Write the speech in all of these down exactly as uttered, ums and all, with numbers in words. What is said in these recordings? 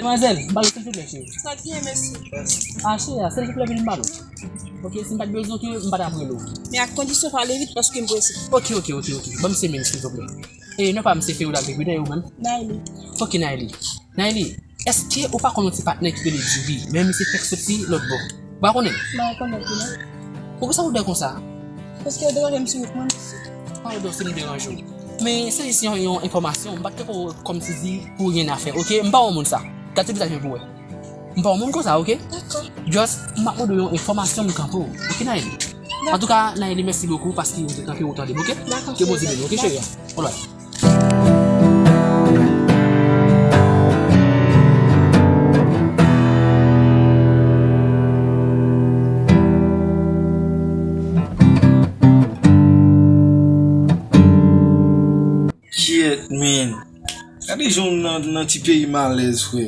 Demwazèl, m pale silvouplè, cheri. Sa byen, mèsi. Ah, cheri, silvouplè, vin m pale. Ok, si m pa t bezwen w, m pa t ap rele w. Men ak kondisyon, pale vit paske m prese. Ok, ok, ok, ok. Ban m senk minit, silvouplè. E non pa m se Feoda Grigri, e ou menm? Nayli. Ok, Nayli. Nayli, èske ou pa konn yon ti patnè ki rele Djoubi? Men misye fèk soti lòt bò. Ou pa konnen? M pa rekonèt li, non. Poukisa ou dè konsa? Paske yo deranje m sou wout mwen, mesye. Pa wè si nou deranje w. Men se jis yon, yon enfòmasyon. M pa t kanpe w kòmsi di pou yon afè, ok? M pa yon moun sa. Gad se vizaj mwen pou wè. M pa yon moun konsa, ok? Dakò. Just, m ap mande w yon enfòmasyon, m kanpe w. Ok, Nayeli? Dakò. Antouka, Nayeli, mèsi bokou paske ou te kanpe w tande m, ok? Dakò, cheri. Ke Bondye beni w, ok, cheri? Alright. Kyèt, men. Gade jan w nan, nan ti peyi m alèz, frè.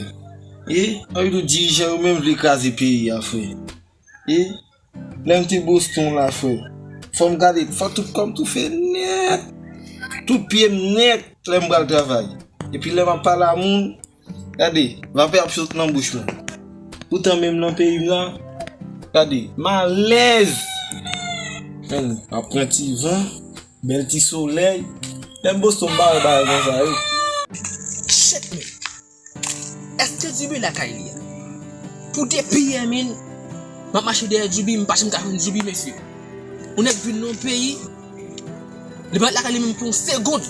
E, anvi di w dirijan yo menm vle kraze peyi a, frè. E, lè m te Boston la, frè. Fò m gade, fò tout kò m toufe nèt. Tout pye m nèt lè m pral travay. Epi lè m ap pale a moun, gade, vapè ap sot nan bouch mwen. Poutan menm nan peyi m la, gade, m alèz. Men, m ap pran ti van, bèl ti solèy. Lè m Boston, m pa wè bagay konsa, wi. Shit, men. Èske Djoubi lakay li a? Pou depi yè, men, m ap mache dèyè Djoubi, m pa janm ka jwenn Djoubi, mesye. Yon nèg vin nan yon peyi, li pa ret lakay li menm pou yon segonn.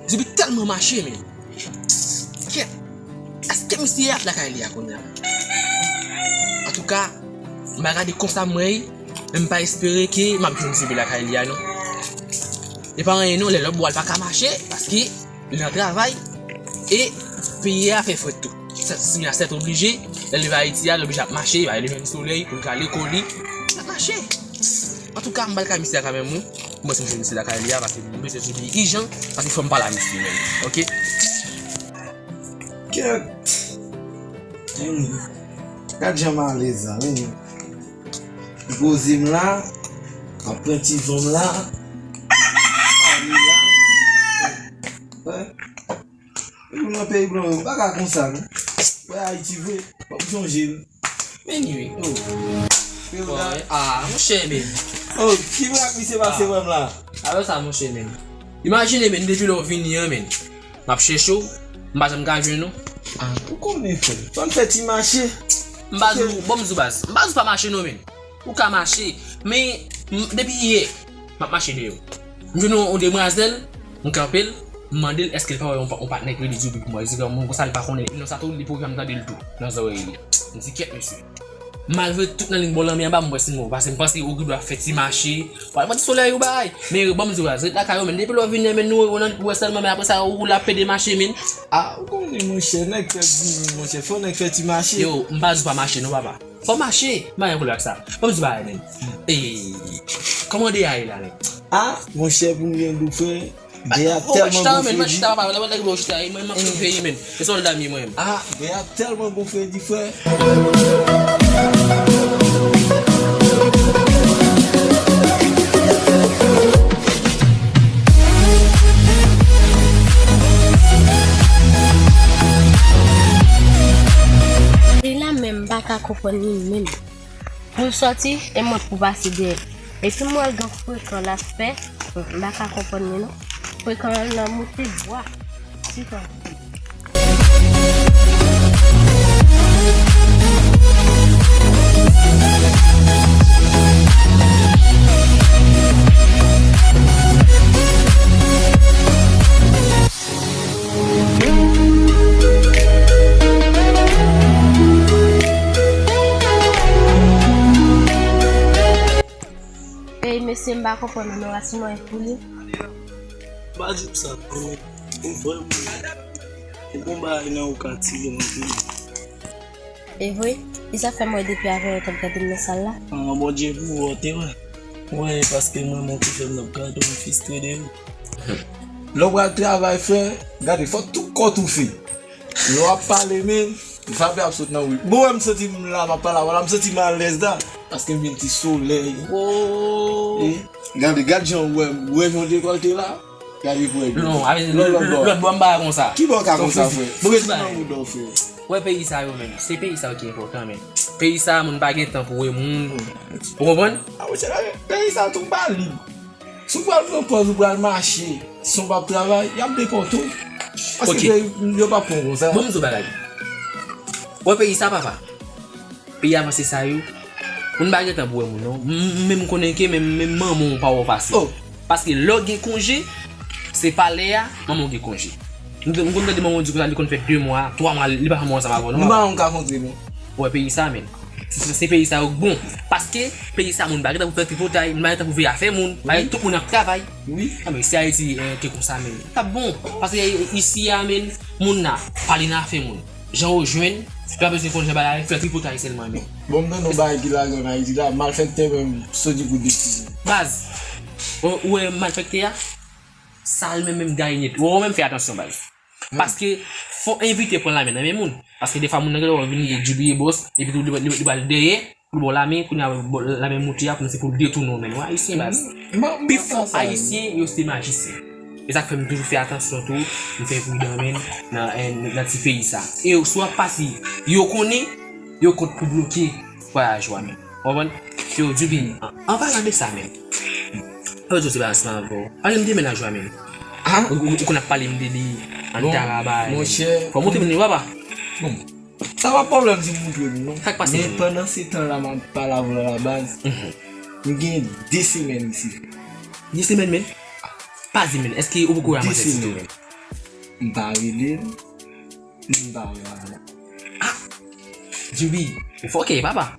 Djoubi tèlman mache, men. Kèt. Èske misye ap lakay li a kounye a? Antouka, m pa gade konsa m wè, men m pa espere ke m ap jwenn Djoubi lakay li a, non. E pa anyen, non, lè lòt bò a l pa ka mache, paske li nan travay, e peyi a fè frèt tou. Sèt, sèt oblije, lè l rive Ayiti a, l oblije ap mache, li pa gen menm solèy pou l ka lekòl li. L ap mache. Antouka, m pral kay misye a kanmenm, wi. Mwen, si m jwenn misye lakay li a, paske m bezwen jwenn li ijan, paske fò m pale a misye menm, ok? Kèt! Gad jan m alèz la, men. M poze m la, m ap pran ti van m la, m pale la. Wè. Ou nan peyi blan yo, bagay konsa, non. Wè Ayiti vre, fòk ou chanje, wi. Men wi. Oh. Frè, ah, monchè, men. Oh, ki vre ak misye pase wè m la? Alò sa, monchè, men. Imajine, men, depi lè w vini an, men. M ap chèche w, m pa janm ka jwenn ou. Ah, ou konnen, frè. Fò n fè ti mache. M pa di w, bon, m di w baz. M pa di w pa mache, non, men. Ou ka mache, men m, depi yè, m ap mache deyò. M jwenn yon, yon demwazèl, m kanpe l, m mande l èske l pa wè yon pa-, yon patnè ki rele Djoubi pou mwen. Li di, bon, konsa li pa konnen. Non, sa tou, li pwogram tande l tou, nan zòrèy li. M di, kèt, mesye. M al voye tout nan liy bò lanmè anba, m wè si m wè w. Paske m panse ou gen dwa fè ti mache. Pral pran ti solèy ou bay. Men, bon, m di w, ret lakay ou, men depi lè w vini, men nou wè w nan, wè sèlman, men apre sa, ou la pede mache, men. Ah, ou konnen, monchè, nèg fè di, monchè, fò nèg fè ti mache. Yo, m pa di w pa mache, non, papa. Fò mache, m pa gen pwoblèm ak sa. Ban m di w bagay, men. E, kòman de a ye la, men? Ah, monchè, pou m gen dou, frè, de a tèlman gonfle, di. Chita, men, chita, papa, lè mwen nèg bò chita, mwen, m ap fè peyi, men. E sòlda m ye, mwen. Ah, de a tèlman gonfle, di, frè. Li la menm, m pa ka konprann li menm. Pou l sòti, e mwen pou pase dèyè l. Epi m wè l gen frekan l ap fè, m pa ka konprann li non. Frekan l nan moute bwa. Frekan. Ey, mesye, m pa konprann nou, non, Rasimon e pou li. M pa di w sa, non, men ou vrèman, ou gon bagay nan ou ka tire nan tèt. E vre? Kisa fè m wè depi avè w t ap gade m nan sal la? Ah, Bondye pou ou, ou te wè. Mwen, paske mwen, mwen ki fè m t ap gade w, m fistre de ou. Lè w pral travay, frè, gade, fò tout kò toufe. Lè w ap pale, men, vapè ap sot nan wouy. Bon, wè, m santi m la, m ap pale avè w la, m santi m alèz la. Paske m gen ti solèy. Oh. E, gade, gade jan w wè, w wè jan w dekòlte la. Gade pou wè. Non, avè lòt bò. Lòt bò m pa konsa. Ki bò ka konsa, frè? Move ti nan moun dò, frè. Wè peyi sa yo menm. Se peyi sa yo ki enpòtan menm. Peyi sa moun pa gen tan pou wè moun. Ou konprann? A, monchè, peyi sa tou pa lib. Si w pral pran pòz, ou pral mache, si w p ap travay, y ap depòte w. Paske peyi, yo p ap pran w konsa. Bon, m di w bagay. Wè peyi sa, papa. Peyi avanse sa yo, moun pa gen tan pou wè moun non. M, m menm konnen ke menm, menm manman w pa wè w pase. Paske lè w gen konje, se pa lè a, manman w gen konje. M, m konn tande manman w di konsa, li konn fè de mwa, twa mwa, li pa fè mwa ansanm avè w non. Nou pa janm ka kontre non. Wè peyi sa menm. Se, se peyi sa yo k bon. Paske peyi sa moun pa gen tan pou fè tripotay, moun pa gen tan pou veye afè moun, paske tout moun ap travay. Wi. A men si Ayiti te konsa menm, t ap bon. Paske isi a menm, moun nan pale nan afè moun. Jan yo jwenn, yo pa bezwen konn jan bagay fè tripotay sèlman menm. Bon, m tande yon bagay ki lage ann Ayiti la, malfektè menm soti pou deside. Baz, ou, ou wè malfektè a? Sa l menm menm gaye nèt. Ou menm fè atansyon baz. Paske fò envite pran lamen nan men moun. Paske defwa moun nan genlè wè vini di li e bòs, epi tou li, li, li pral dèyè, li ba w lamen, kounye a lamen moute a, kòmsi pou l detounen w menm. Wè ayisyen baz. Pifò ayisyen yo se majisyen. E sa k fè m toujou fè atansyon tou, m fè pridan menm nan, nan, nan ti peyi sa. E si w ap pase, yo konnen, yo kont pou bloke vwayaj ou a menm. Ou konprann? Yo, Djoubi, an, an palan de sa menm. An, yo se pa ansanm avè w. Pale m de mennaj ou a menm. Ou, ou, ou konn ap pale m de li, an tarabay. Monchè. Fò w montre m li, papa. Bon. Sa pa pwoblèm si m montre w li, non. Sa k pase? Men pandan se tan la, m ap pale avè w la baz. M gen de semèn isi. De semèn menm? Pa di menm. Èske ou poko ranmase ti tou menm? M pa rele l. M pa wè avè l. Ah! Djoubi, fòkè, papa.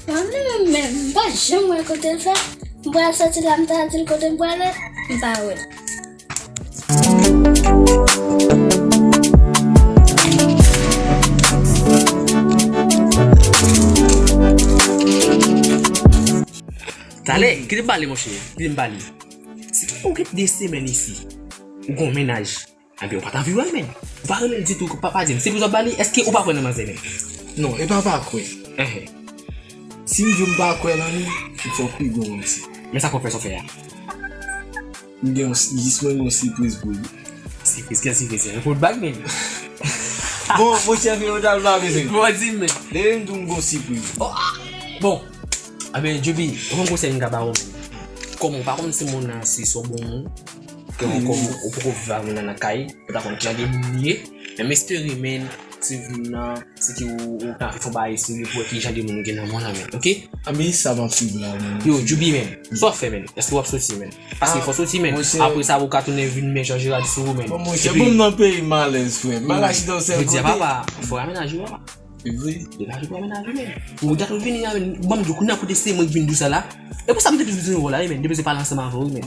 Mwen menm, menm, m pa janm wè kote l fè. M pral soti la, m ta di l kote m prale, m pa wè l. Talè, kite m pale, monchè, kite m pale. Si ou gen de semèn isi, ou gon mennaj. Ebyen, ou pa t anvi wè l, menm. Ou pa rele l ditou, pa, pa di m. Se pou w ap ba li, èske ou pa kwè nan manzè, menm? Non, e pa pa kwè. Enhen. Si m di w m pa kwè nan li, m fè w pi gwo manti. Men sa k w fè sa w fè a? M gen yon, jis mwen gen yon sipriz pou li. Sipriz? Kèl sipriz? Se yon poud bag, menm. Bon, monchè, fini, ou t al pa bezwen. Bon, di m, menm. Depi m di w m gen yon sipriz. Oh, ah! Bon. Ebyen, Djoubi, ou konn konsèy m ka ba w, menm. Kòm ou pa konn si moun nan se yon bon moun, ke ou kòm ou poko viv avè l nan kay, ou ta konn ki jan de moun li ye. Men m espere, menm, si moun nan, si ke ou, ou ta fè fon bagay serye pou wè ki jan de moun ou gen nan mond lan, menm, oke? A, men sa m ap swiv la, menm. Yo, Djoubi, menm, sa w ap fè, menm? Èske w ap soti, menm? Paske fò w soti, menm. Apre sa, ou ka tounen vin men Jean Gérard sou ou, menm. Bon, monchè, bon, m nan peyi m alèz, frè. M pa ka chita yon sèl kote. Jodi a, papa, fò w amenaje, papa. Se vre. Degaje pou amenaje, men. Ou gade ou vini la, men. Ban m di w, kounye a kote se mwen ki vin di w sa la. E pou sa m te toujou di w la, men. Depi se pale ansanm avè w, men.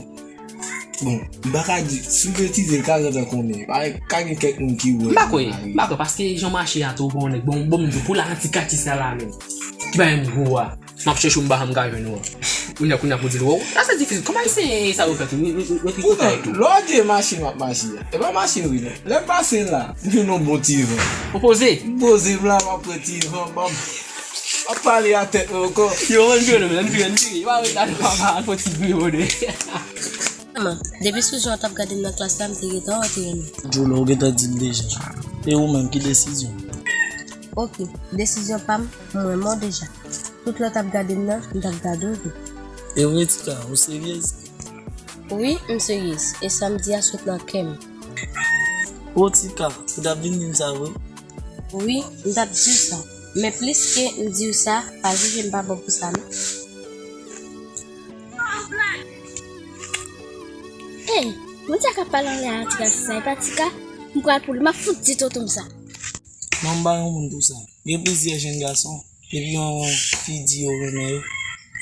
Bon, m pa ka di, si w betize, karant an konbyen? Pa, ka gen kèk moun ki wè. M pa kwè, m pa kwè, paske jan mache a tou, bon, nèg, bon, bon, m di w, pou la nan ti katye sa la, men. Ki pa menm gwo a. M ap chèche w, m pa janm ka jwenn ou an. Kounye a, kounye a pou di l, wow, sa se difisil. Kòman ayisyen sa yo fè tou? Yo, yo, yo, yo tripotay tou. Lè w di mache m ap mache a, e pa mache wi non. Lè m pase la, m jwenn yon bon ti van. Ou poze? M poze m la, m ap pran ti van, m ap, m ap pale a tèt mwen ankò. Yo, ann vire non, ann vire, ann vire. Yo pa ret la non, papa, al fè ti vire bonè. Manman, depi sou jan w t ap gade m nan klas la, m te gentan wè w te renmen. Djoulo, ou gentan di m deja. E ou menm, ki desizyon? Oke, desizyon pa m, m renmen w deja. Tout lè w t ap gade m nan, m t ap gade w tou. E vre, Tika, ou seryez? Wi, m seryez. E sa m di a sot nan kè m. O, Tika, ou t ap vin di m sa vre? Wi, m t ap di w sa. Men plis ke m di w sa, pa jije m pa bon pou sa, non. Ey, moun sa k ap pale anlè a, Tika, se sa, e pa Tika? M pral pou li, m ap fout di tonton m sa. Non, m pa yon moun pou sa. Gen plizyè jèn gason, depi yon fi di yo renmen yo,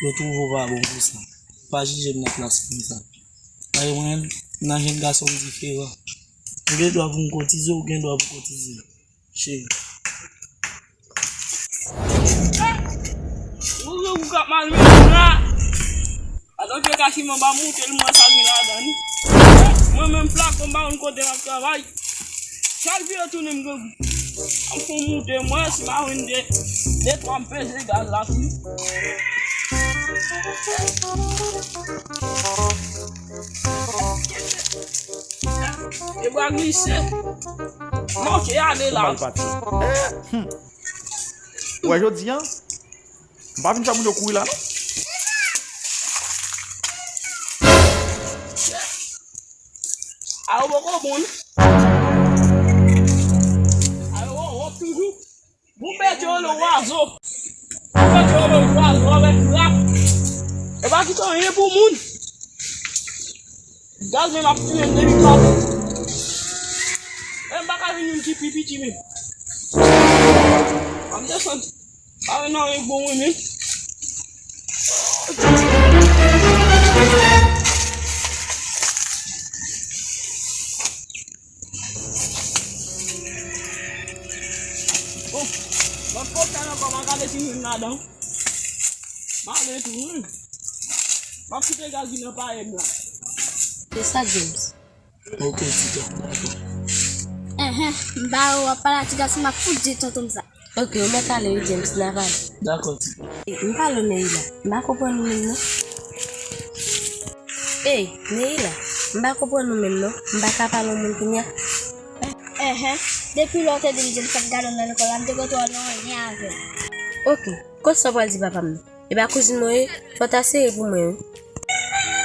yo twouve w pa bon pou sa. Pa jije m nan plas moun sa. Paske mwen, nan jèn gason, m diferan. M gen dwa pou m kotize, ou gen dwa pou w kotize. Cheri. Mal menm la. Atanke kachiman ba moute l, mwen sa gen ladan li. Mwen menm flakon m pa konn kote m ap travay. Chak vire tounen m grangou. M fon moute mwen, si m pa jwenn de, de twa m peze gaz la tou. E bwa glise. Monte ale la. Mal pati. Ou wè jodi a, m pa vin fè moun yo kouri la non. A yo poko bon non. A yo wòp toujou. Pou pete yo le wazo. Pou pete yo le wazo avèk rap. E pa kite anyen pou moun. Gaz menm ap touye m depi maten. E m pa ka jwenn youn ki pi piti menm. An m desann. Pa wè nan yon bon wi menm. Bon, lòt kote ankò, m a gade si m jwenn ladan. M ale tou wi. M ap kite gaz vin nan payè m la. Se sa, James. Ok, Tita, dakò. Enhen, m ba ou w ap pale a ti gason, m ap fout di tonton m sa. Ok, ou mèt ale wi, James, n a pale. Dakò, Tita. M pale w, Neila. M pa konprann ou menm non. Ey, Neila, m pa konprann ou menm non. M pa ka pale w moun kounye a. Enhen, depi lè w te di m James ap gade w nan lekòl la, m te kontan w nan anyen avè l. Ok, kote sa w pral di papa m nan? E pa kouzin mwen ye, fò w ta sere pou mwen wi.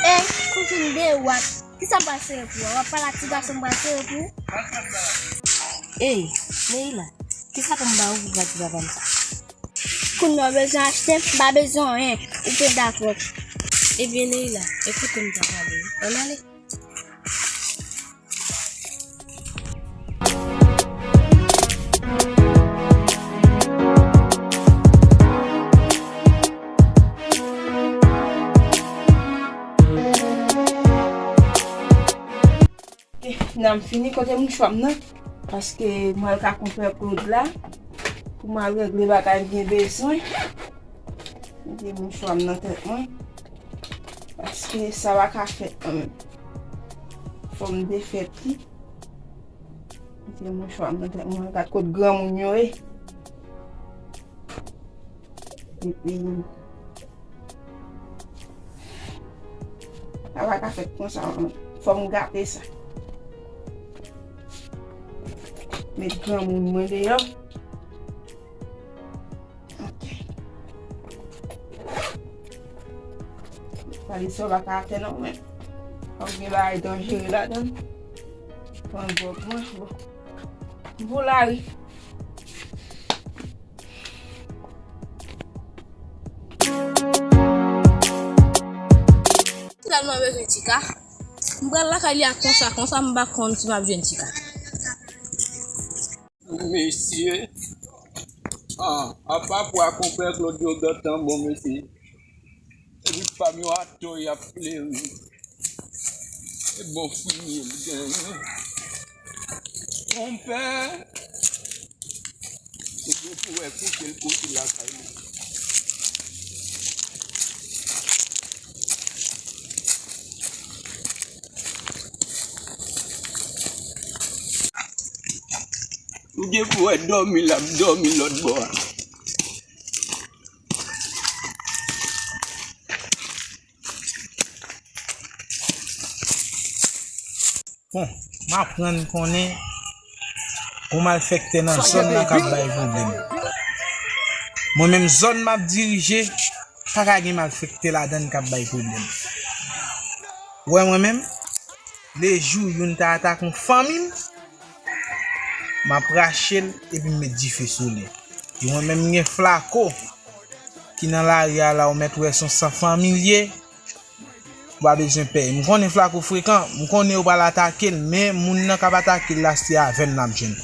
E, kouzin de wat. Kisa m pral sere pou ou? W ap pale ak ti gason m pral sere pou ou? Ey, Neila, kisa pou m ba ou pou w pa di papa m sa? Kounye a w bezwen achte, m pa bezwen anyen, ou te dakò. Ebyen, Neila, ekoute m ta pale wi. Ann ale. Ok, nan m fini kote mouchwa m nan, paske m al ka konpè Claude la, pou m al regle bagay m gen bezwen. Mete mouchwa m nan tèt mwen. Paske sa pa ka fèt non menm. Fò m defèt li. Mete mouchwa m nan tèt mwen. Gad kot granmoun yo ye. Epi, sa pa ka fèt konsa non menm. Fò m gate sa. Met granmoun mwen deyò. Ok. Pale sa w pa ka atè non, men. Fòk gen bagay danjere ladan l. Pran gwòg mwen, bon. M pou lari. Finalman, bezwen Tika. M pral lakay li a konsa, konsa m pa konn si m ap jwenn Tika. Mesye, ah, apa pwa konpè Claude yo gentan bon, mesye. Epi pam yo atò y ap fleri. E bon fimye l genyen. Konpè, ou gen pou wè kote l kote lakay li. M gen pou wè dòmi l ap dòmi lòt bò a. Bon, m aprann konnen yon malfèktè nan zòn nan k ap bay pwoblèm. Mwen menm, zòn m ap dirije, pa ka gen malfèktè ladan l k ap bay pwoblèm. Ou wè mwen menm, lejou youn ta atake yon fanmi m, m ap rache l epi m met dife sou li. E mwen menm, m gen Flako ki nan lari a la, ou mèt wè se yon san fanmi l ye. Ou pa bezwen pè. M konnen Flako frekan, m konnen yo pral atake l, men moun nan k ap atake l la, se avè m n ap jwenn.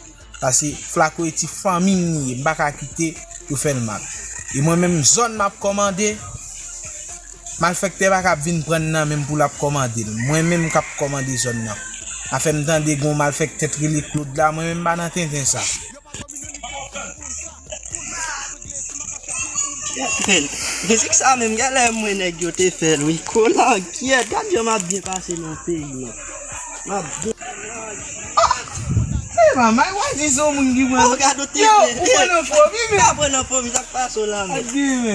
Paske Flako e ti fanmi m li ye, m pa ka kite yo fè l mal. E mwen menm, zòn m ap kòmande, malfèktè pa ka ap vin pran nan men m pou l ap kòmande l. Mwen menm k ap kòmande zòn nan. Afè m tande gon malfèktè t rele Claude la, mwen menm m pa nan tenten sa. Mizik sa menm, genlè mwen nèg yo te fè l, wi. Kolangyèt, gad jan m ap byen pase nan peyi, non. M ap byen. Ah! Hey, manman, w a di se yon moun ki pran. Oh, gad ou te fè. Yo, ou pran nan fo, wi, men. Pa pran nan fo, men sa k pase w la, men.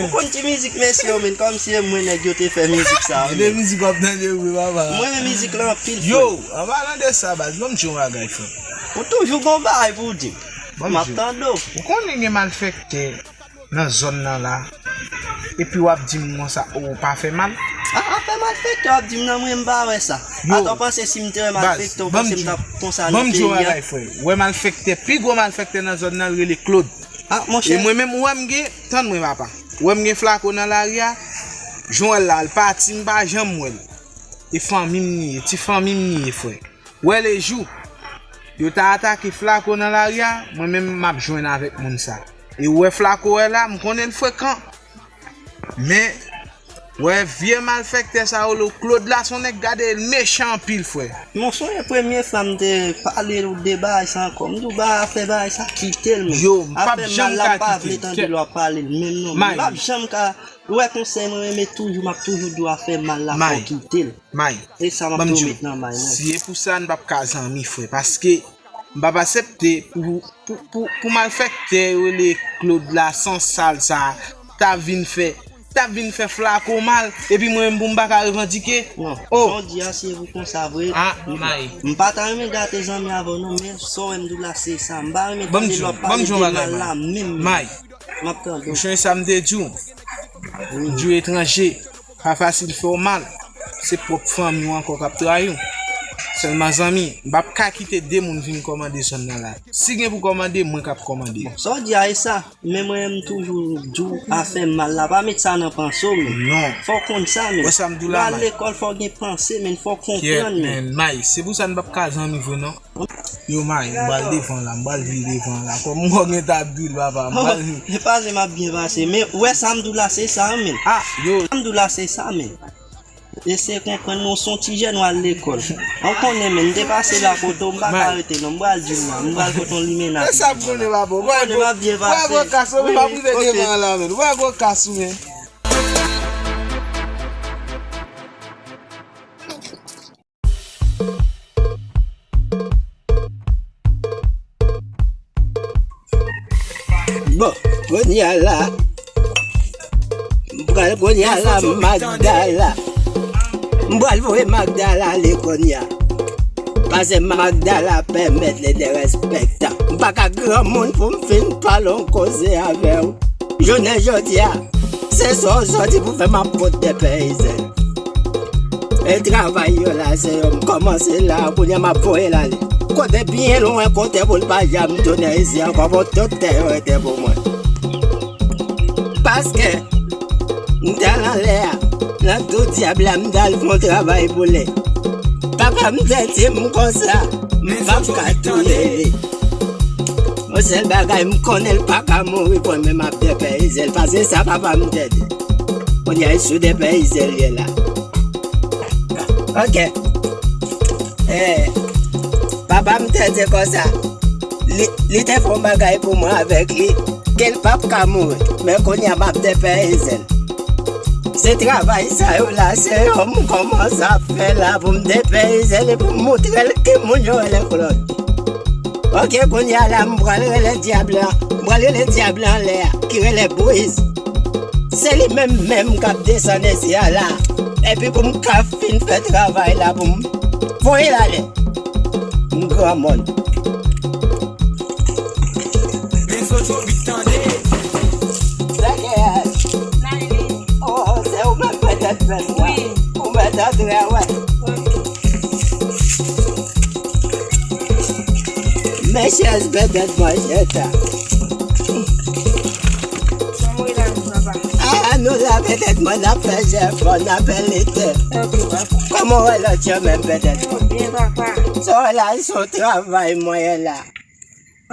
Ou konn ti mizik mesye yo, men, kòmsi e mwen nèg yo te fè mizik sa, wi. De mizik w ap tande, wi, papa. Mwen, men mizik la anpil, frè. Yo, an palan de sa, baz, ban m di w yon bagay, frè. Ou toujou gon bagay pou w di. M ap tande w. Ou konnen gen malfektè nan zòn nan la. Epi w ap di m konsa, o, w pa fè mal. A, afè malfektè w ap di m nan, mwen, m pa wè sa. Yo, atò, w panse si m te wè malfektè, w panse m t ap konsa nan peyi a? Ban m di w yon bagay, frè. Wè malfektè, pi gwo malfektè nan zòn nan, l rele Claude. A, monchè. E mwen menm, ou wè m gen, tann mwen, papa. Ou wè m gen Flako nan lari a, jan w wè l la, l pati, m pa janm wè l. E fanmi m li ye, ti fanmi m li ye, frè. Wè lejou yo ta atake Flako nan lari a, mwen menm m ap jwenn avèk moun sa. E ou wè Flako wè la, m konnen l frekan. Men, wè vye malfektè sa yo, lo Claude la, se yon nèg gade l mechan anpil, frè. Mwen sonje premye fwa m te pale w de bagay sa ankò. M di w ba afè bagay sa, kite l, men. Yo, m p ap janm ka kite l. Afè mal la, m pa vle tande lè w ap pale l menm non. M p ap janm ka, ou wè konsèy mwen renmen toujou, m ap toujou di w afè mal la, fò w kite l. May, e sa m ap tou met nan may mwen. Si e pou sa, n p ap ka zanmi, frè, paske m p ap aksepte pou, pou, pou, pou malfektè yo rele Claude la, sansal sa, ta vin fè, ta vin fè Flako mal, epi mwen menm pou m pa ka revandike. Non, oh, jan w di a, si e pou konsa vre, ah, m, may, m pa ta renmen gate zanmi avè w non, men sa w wè m di w la, se sa. M pa renmen tande lè w ap pale de mal la menm. May, m ap tande w. Ou sonje sa m te di w? Di w etranje pa fasil fè w mal. Se pwòp fanmi w ankò k ap trayi w. Sèlman zanmi, m p ap ka kite de moun vin kòmande zòn nan la. Si gen pou kòmande, mwen k ap kòmande. Bon, sa w di a e sa, men mwen m toujou di w afè mal la, pa met sa nan panse w, men. Non. Fò w konn sa, men. Wè sa m di w la, May. Lè w al lekòl, fò w gen panse, men, fò w konprann, men. Kyèt, men, May, se pou sa n p ap ka zanmi vre, non. Yo, May, m pral devan la, m pral vire devan la. Kòm m wè w gen ta dil, papa, m pral vire. E pase m ap byen pase. Men, ou wè sa m di w la, se sa, men. Ah, yo. Sa m di w la, se sa, men. Eseye konprann, nou se yon ti jèn, w al lekòl. An konnen, men, m te pase la kote w, m pa ka rete, non, m pral di w la, m pral kote yon limena. E sa m konnen, papa, w konnen m ap byen pase. W a gwo kas, w pa prive devan la, men. W a gwo kas, men. Bon, kounye a la, m pral kounye a la, Magdala. M pral voye Magdala ale kounye a. Paske Magdala pèmèt li derespektan. M pa ka granmoun pou m fin pale yon koze avè w. Jounen jodi a, se sa w sòti pou fè m ap pot depeyize. E travay yo la, se yo m kòmanse la, kounye a m ap voye l ale. Kote byen lwen, kote pou l pa janm tounen isi ankò, pou tout tè yo rete pou mwen. Paske, m t al anlè a, nan tou dyab la, m t al fè yon travay pou li. Papa m te di m konsa, m p ap ka touye li. Yon sèl bagay, m konnen l pa ka mouri pou mwen, men m ap depeyize l, paske sa papa m te di. Kounye a, e sou depeyize l ye la. Ok. Eh, papa m te di konsa, li, li te fè yon bagay pou mwen avèk li, ke l p ap ka mouri, men kounye a m ap depeyize l. Se travay sa yo la, se yo m kòmanse ap fè la pou m depeyize li, pou m moutre l ki moun yo rele Claude. Ok, kounye a la, m pral rele dyab la, m pral rele dyab la anlè a, ki rele Briz. Se li menm menm k ap desann isi a la, epi pou m ka fin fè travay la, pou m voye l ale. M granmoun. Sa gen. Oh, se ou menm petèt menm. Wi. Ou mèt antre, wè. Men chèz petèt mwen chita. Sa mwen la, papa. Ah, nou la petèt mwen n ap fè jèfò, n ap fè lite. Ok, papa. Kòman w wè lòt yo menm petèt? Mwen byen, papa. Sa w la sou travay mwen ye la.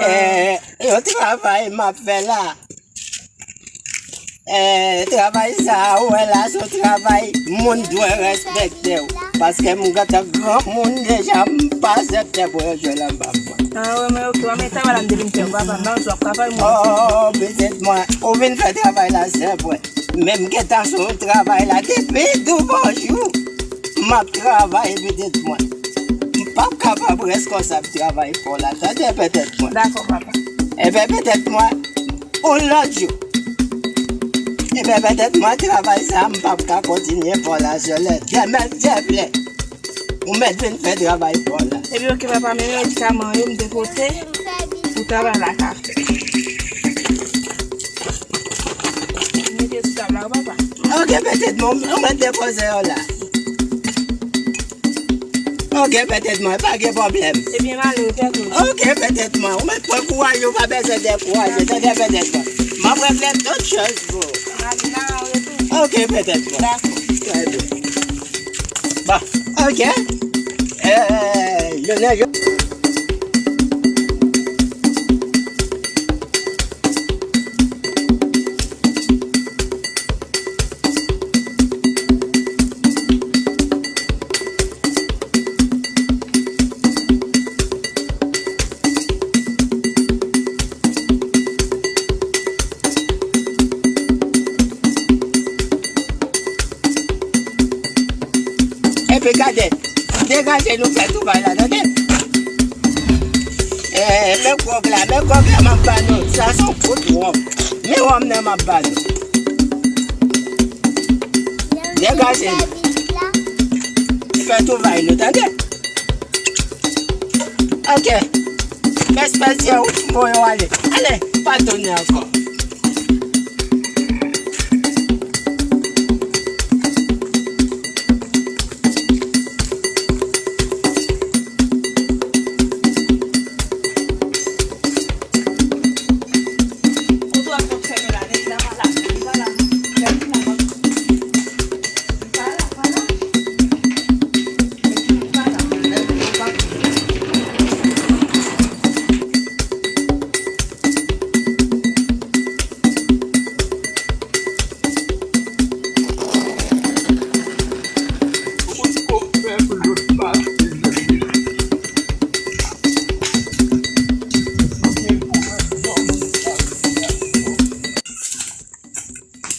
Eh, yon travay m ap fè la. Eh, travay sa a, ou wè la, se yon travay moun dwe respekte w. Paske m gentan granmoun deja, m pa aksepte pou yo jwe l anba mwen. Ah, wi, men ok, men travay la m te vin fè, papa, m pa wè si w ap ka fè l, mwen. Oh, pitit mwen, ou vin fè travay la, se vre. Men m gentan sou travay la depi tou bonjou. M ap travay petèt mwen. M p ap kapab rès konsa ap travay fò la. Tande petèt mwen. Dakò, papa. Ebyen petèt mwen, yon lòt jou. Ebyen petèt mwen, travay sa, m p ap ka kontinye fò la, je le demande Dieu vle. Ou mèt vin fè travay fò la. Ebyen, oke, papa, men medikaman yo m te pote pou travay la ka fè. M mete sou tab la, wi, papa. Oke, petèt mwen, ou mèt depoze yo la. Oke, petèt mwen, pa gen pwoblèm. Ebyen, m ale, pèt mwen. Oke, petèt mwen, ou mèt pran kouraj, ou pa bezwen dekouraje, tande petèt mwen. M ap regle tout choz pou ou. M ale la, an retou. Oke, petèt mwen. Dakò. Trè byen. Bon, oke. Eh, jounen jodi Epi gade, degaje nou fè tou bay la, tande? Eh, men gwòg la, men gwòg la m ap ba nou. Sa se yon kout wonm. Men wonm nan m ap ba nou. Degaje nou. Fè tou bay nou, tande? Oke. Fè espèsye ou voye w ale. Ale, pa tounen ankò.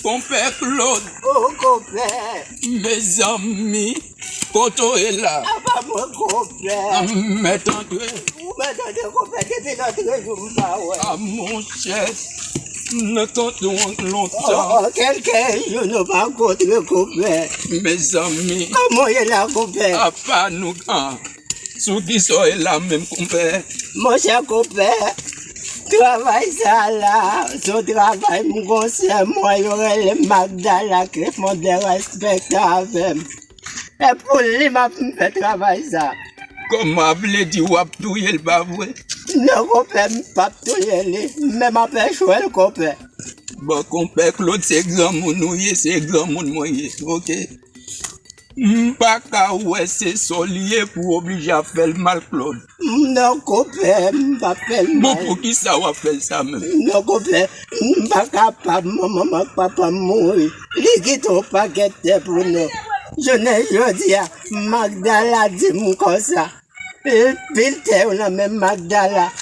Konpè Claude. O, konpè. Mezanmi, kote w ye la? Apa mwen, konpè. Mèt antre. Ou mèt antre, konpè, depi lòt jou m pa wè. A, monchè, m nan tande w lontan. O, kèlke jou nou pa kontre, konpè. Mezanmi. Kòman w ye la, konpè? Apa nou, a, sou kisa w ye la menm, konpè? Monchè, konpè, travay sa la, se yon travay m gon sè mwen, yo rele Magdala, ki fè yon dèrespèkte avè m. E pou li m ap fè travay sa. Kòman, vle di w ap touye l, pa vre? Non, konpè, m p ap touye li, men m ap echwe l, konpè. Bon, konpè Claude, se granmoun ou ye, se granmoun mwen ye, oke? M pa ka wè se sa w li ye pou w oblije ap fè l mal, Claude. Non, konpè, m p ap fè l mal. Bon, poukisa w ap fè l sa menm? Non, konpè, m pa kapab, manman m ak papa m mouri. Li kite yon pakèt tè pou nou. Jounen jodi a, Magdala di m konsa. Pil tè yo nan men Magdala.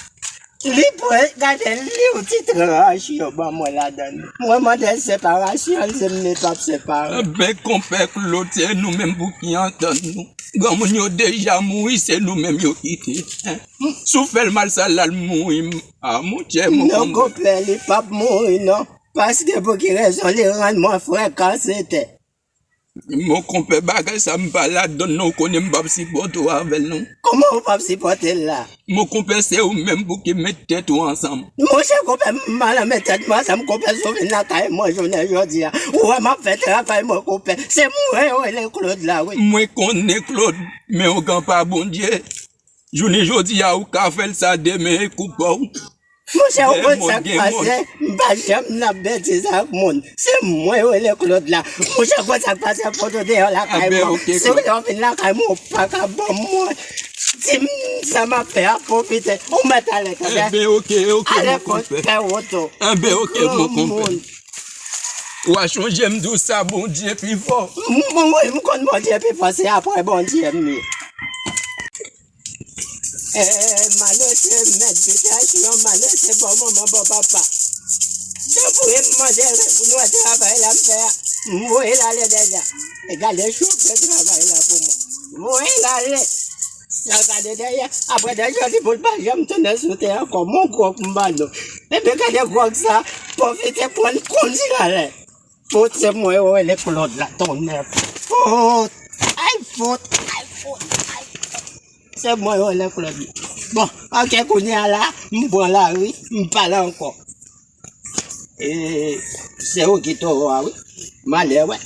Li pran, gade, li yon ti tranch yo ban mwen ladan l. Mwen mande l separasyon, l di m li p ap separe. Enben, konpè Claude, se nou menm pou ki antann nou. Granmoun yo deja mouri, se nou menm yo kite. Si w fè l mal sa l al mouri, a, monchè, mon konpè. Non, konpè, li p ap mouri, non. Paske pou ki rezon li rann mwen frekan, se tè. Mon konpè, bagay sa m pa ladann non, ou konnen m p ap sipòte w avè l non. Kòman ou p ap sipòte l la? Mon konpè, se ou menm pou ki met tèt ou ansanm. Monchè konpè, m pa nan met tèt mwen ansanm, konpè, si w vin lakay mwen jounen jodi a, ou wè m ap fè travay mwen, konpè. Se mwen yo rele Claude la, wi. Mwen konnen Claude, men ou gen pa Bondye. Jounen jodi a, ou ka fè l sa, demen e kou pa w. Monchè, ou konn sa k pase? M pa janm nan betiz ak moun. Se mwen yo rele Claude la. Monchè, ou konn sa k pase? Fout ou deyò lakay mwen. Si w lè w vin lakay mwen, ou pa ka ban mwen. Di m sa m ap fè a, pwofite. Ou mèt ale, tande. Enben, oke, oke, mon konpè. Ale, fè wout ou. Enben, oke, mon konpè. Ou a chonje m di w sa, Bondye pi fò. M, m, wi, m konn Bondye pi fò, se apre Bondye m ye. Eh, malere mèt bitasyon, malere bon manman, bon papa. Tanpri, m mande pou nou wè travay la m fè a. M voye l ale dèyè. E gade chofè travay la pou mwen. M voye l ale. Sa gade dèyè. Apre dèyè li pou l pa janm tounen sou tè ankò. Mon gwòg m ban nou. Epi gade gwòg sa. Pwofite pran l kondi ale. Fot se mwen yo rele Claude la tonnè. Fot. Ay fot. Ay fot. Ay fot. Se mwen yo rele Claude. Bon, ok, kounye a la, m pran lari, m pale ankò. E, se ou ki towo a, wi. M ale, wè.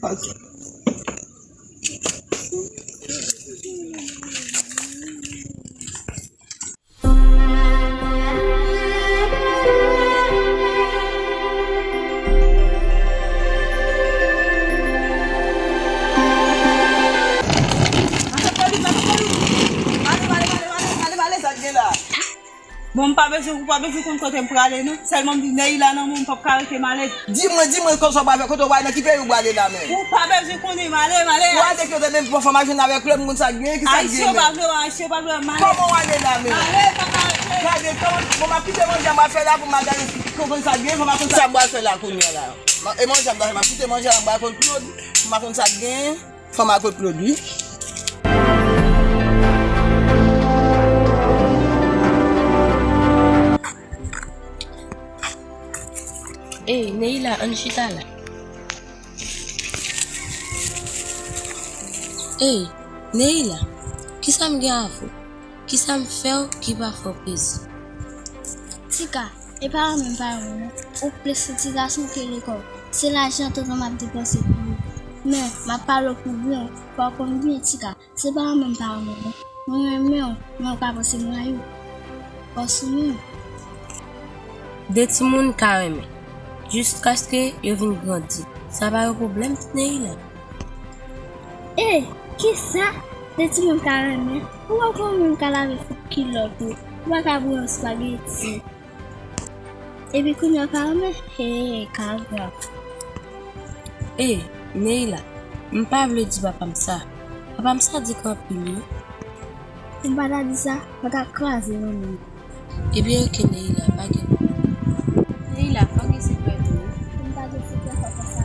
Ok. Bon, m pa bezwen, ou pa bezwen konn kote m prale, non. Sèlman m di Neila nan men w, m p ap ka rete, m ale. Di mwen, di mwen, konsa w prale, kote w prale, nan ki peyi w prale la menm? Ou pa bezwen konnen, m ale, m ale. Ou ale kote menm, bon, fò m al jwenn avèk Claude, m konn sa k genyen, ki sa k genyen menm? Ayisyen pa vle, ayisyen pa vle, m ale. Kòman w ale la menm? M ale, pa ka rete. Gade, kòman, bon, m ap kite manje a m al fè la pou m al gade, konn sa k genyen, fò m al konn sa m pral fè la kounye a la. E manje a m pral fè, m ap kite manje a m pral konn Claude, pou m al konn sa k genyen. Fò m al kot Claude wi. Ey, Neila, ann chita la. Ey, Neila, kisa m gen avè w? Kisa m fè w ki pa fè w plezi? Tika, e pa renmen m pa renmen w non. Ou plis sou ti gason ke lekòl. Se lajan tonton m ap depanse pou ou. Men, m ap pale w pou byen, fò w konn byen, Tika. Se pa renmen m pa renmen w non. Mwen renmen w, men ou ka panse m rayi w. Fò w sou men. De timoun ka renmen, jiskaske yo vin grandi. Sa pa yon pwoblèm, Neila. E, kisa? De timoun ka renmen? Ou wè kòman m ka lave foup kilòt ou? Ou pa ka bouyon espageti? Epi kounye a w ka renmen? Hee, ka grav. E, Neila, m pa vle di papa m sa. Papa m sadik anpil wi. M pa ta di sa, mwen ta kraze nan men. Ebyen oke Neila, pa gen pwoblèm. Neila, pa gen sekrè tou wi. M pa gen sekrè, papa sa.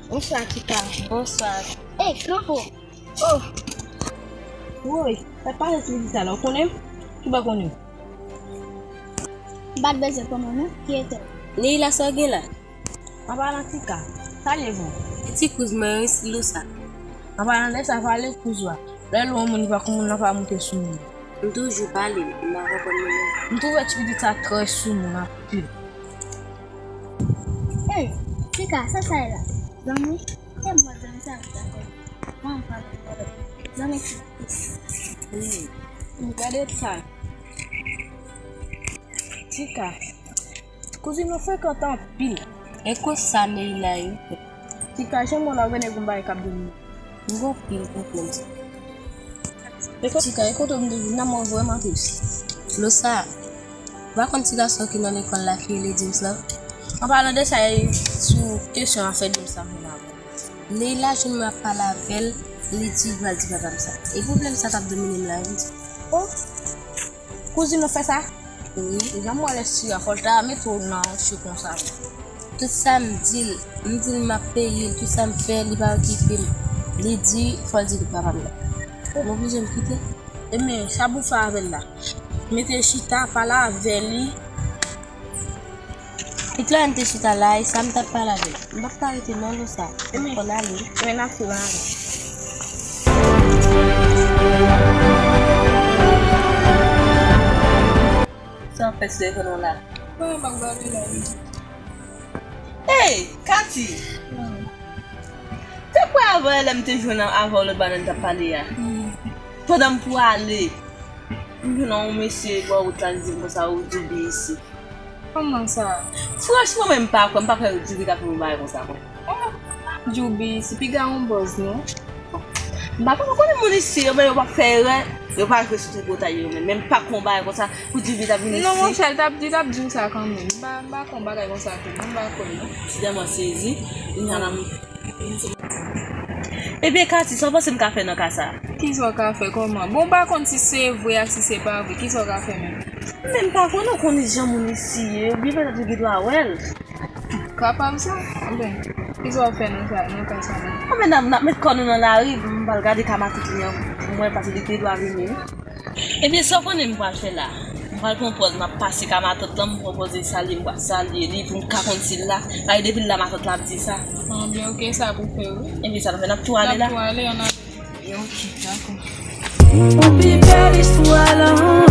Bonswa Tika. Bonswa. Ey, kanpe. Oh. Woy, sa pale sou li sa la, ou konnen m? Ki bò konnen m? M pa t bezwen konnen w non, ki etè w? Neila, sa w gen la? An palan Tika, sa l ye vre? E ti kouz mwen wi, Losa. An palan de sa, pale kouz ou a. Lè l wè yon moun li pa konn moun nan pa moute sou moun. M toujou pale, m pa konprann moun nan. M twouve ti pitit sa trè sou moun anpil. Ey, Tika, sa sa ye la? Zanmi? E mwen zanmi sa m ta fè. Mwen m pa gen pwoblèm. Zanmi ki plis. Hmm. Gade sa. Tika. Kouzin ou frekant anpil. E konsa Neila ye. Tika, janm wè la ou gen nèg yon bagay k ap domine. M gen anpil pwoblèm. E ko-, Tika, e kote w vin toujou? Nan mwen vrèman tris. Losa, ou pa konn ti gason ki nan lekòl la ki rele James la? An palan de sa, e sou kesyon afè James la m vin avè w. Neila jwenn mwen ap pale avè l, li di l pral di papa m sa. E pwoblèm sa k ap domine m la, wi. Oh! Kouzin ou fè sa? Wi. Jan m wè lèspri a, fò l ta mete w nan yon cho konsa. Tout sa m di l, m di l m ap peye l, tout sa m fè, li pa okipe m. Li di, fò l di l papa m nan. M oblije m kite. Ebyen, sa pou w fè avè l la? Mete chita, pale avè li. Tout lè m te chita la, e sa m t ap pale avè l. M p ap ka rete non, Losa. M konn ale. Ebyen, n ap suiv avè l. Sa w ap fè sou ekran w la? Mwen m ap gade la wi. Ey, Katy! Hmm. Te kwè avè lè m te jwenn avè w lòt bannann t ap pale a. Hmm. Pandan m pwale, m jwenn yon mesye bò wout la, li di m konsa ou Djoubi isi. Kòman sa? Franchman, mwen m pa kwè, m pa kwè Djoubi ka fè yon bagay konsa, kwè. Oh, Djoubi isi, piga yon bòz, non? M pa konn, ou konnen moun isi yo, men yo p ap fè erè, yo pa jwe sou tripotay yo menm. Men m pa kwè yon bagay konsa pou Djoubi ta vin isi. Non, monchè, l t ap, li t ap di w sa kanmenm. M pa, m pa kwè yon bagay konsa tou, non, m pa kwè, non. M tèlman sezi, kounye a la, m, Ebyen, Katy, sa w panse m ka fè nan ka sa a? Kisa w ka fè? Kòman? Bon, m pa konn si se vre ak si se pa vre. Kisa w ka fè menm? Men m pa konnen, w konnen jan moun isi ye, oubyen petèt li gen dwa wè l. Kapab sa. Anben, kisa w ap fè nan sa, nan ka sa menm? Anben, n ap, n ap met kò nou nan lari, m pral gade ka matant li an, pou m wè, paske li gen dwa vini wi. Ebyen, sa w konnen m pral fè la? M pral pran pòz, m ap pase ka matant lan, m pran pòz e salye, m pral salye li pou m ka konn si l la. Paske depi l la, matant la ap di sa. Anben, oke, sa pou fè wi. Ebyen, sa nou fè, n ap tou ale la. N ap tou ale, ann ale. Ebyen, oke, dakò. Pou pi bèl istwa lan,